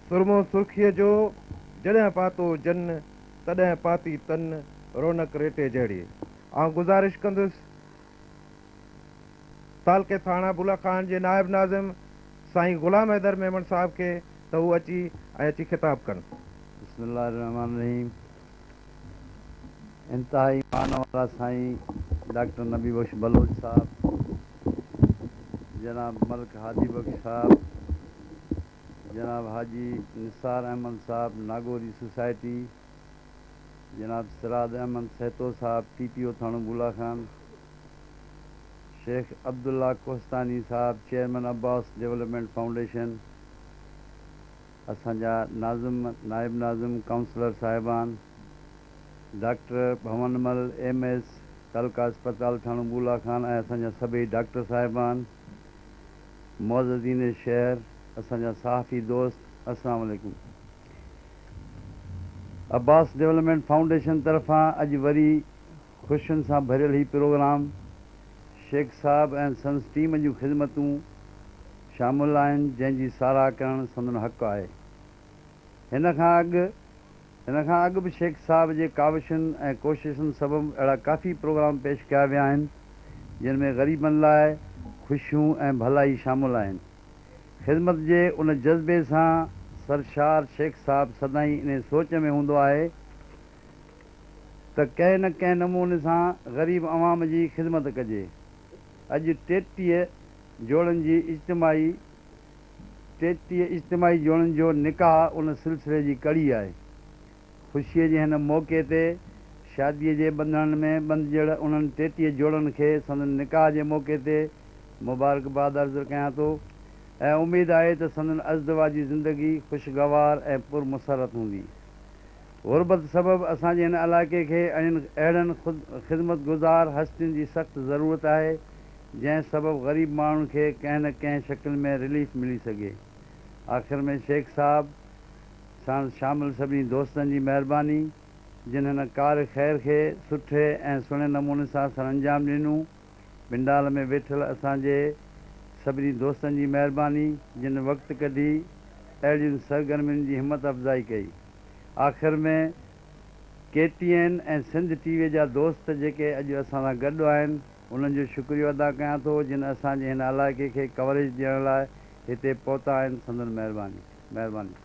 سرمو سرخيء جو جڏهن پاتو جن، تڏهن پاتي تن رونق ريٽي جهڙي. آئون گذارش ڪندس تعلقي ٿاڻا بولا خان جي نائب ناظم سائين غلام حيدر ميمڻ صاحب کي ته هو اچي ۽ اچي خطاب ڪن. بسم الله الرحمٰن الرحيم انتهائي مان وارا سائين ڊاڪٽر نبي بخش بلوچ صاحب، جناب ملڪ هادي بخش صاحب، جناب حاجي نثار احمد صاحب ناگوري سوسائٽي، جناب سراج احمد سهتو صاحب ٽي پي او ٿاڻو بولا خان، شيخ عبدالله ڪوهستاني صاحب چيئرمين عباس ڊولپمينٽ فائونڊيشن، اسان جا ناظم، نائب ناظم، ڪائونسلر صاحبان، ڊاڪٽر ڀون مل ايم ايس تعلقه اسپتال ٿاڻو بولا خان ۽ اسان جا سڀئي ڊاڪٽر صاحبان، معززين شهر، اسان جا صحافي دوست، السلام عليڪم. عباس ڊولپمينٽ فائونڊيشن طرفان اڄ وري خوشين سان ڀريل هي پروگرام شيخ صاحب ۽ سندس ٽيم جون خدمتون شامل آهن جنهن جي ساراهه ڪرڻ سندن حق آهي. هن کان اڳ هن کان اڳ به شيخ صاحب جي ڪاوشن ۽ ڪوششن سبب اهڙا ڪافي پروگرام پيش ڪيا ويا آهن جن ۾ غريبن لاء خوشيون ۽ ڀلائي شامل آهن. خدمت جي ان جذبي سان سرشار شيخ صاحب سدائين انهي سوچ ۾ هوندو آهي ته ڪنهن نه ڪنهن نموني سان غريب عوام جي خدمت ڪجي. اڄ 33 جوڙن جي اجتماعي 33 اجتماعي جوڙن جو نڪاح ان سلسلي جي ڪڙي آهي. خوشيء جي هن موقعي تي شاديء جي ٻنڌڻن ۾ ٻنڌجڙ انهن 33 جوڙن کي سندن نڪاح جي موقعي تي مبارڪباد عرض ڪيان ٿو ۽ اميد آهي ته سندن ازدواجي زندگي خوشگوار ۽ پرمسرت هوندي. غربت سبب اسان جي هن علائقي کي اهڙن خدمتگذار هستين جي سخت ضرورت آهي، جنهن سبب غريب ماڻهن کي ڪنهن نه ڪنهن شڪل ۾ رليف ملي سگهي. آخر ۾ شيخ صاحب ساڻس شامل سڀني دوستن جي مهرباني، جن هن ڪار خير کي سٺي ۽ سهڻي نموني سان سرانجام ڏنو. پنڊال ۾ ويٺل اسان جي سڀني دوستن جي مهرباني، جن وقت ڪڍي اهڙين سرگرمين جي همت افزائي ڪئي. آخر ۾ K T N ۽ Sindh T V جا دوست جيڪي اڄ اسان سان گڏ آهن، انهن جو شڪريو ادا ڪيان ٿو، جن اسان جي هن علائقي کي ڪوريج ڏيڻ لاء هتي پهتا آهن، سندن مهرباني. مهرباني.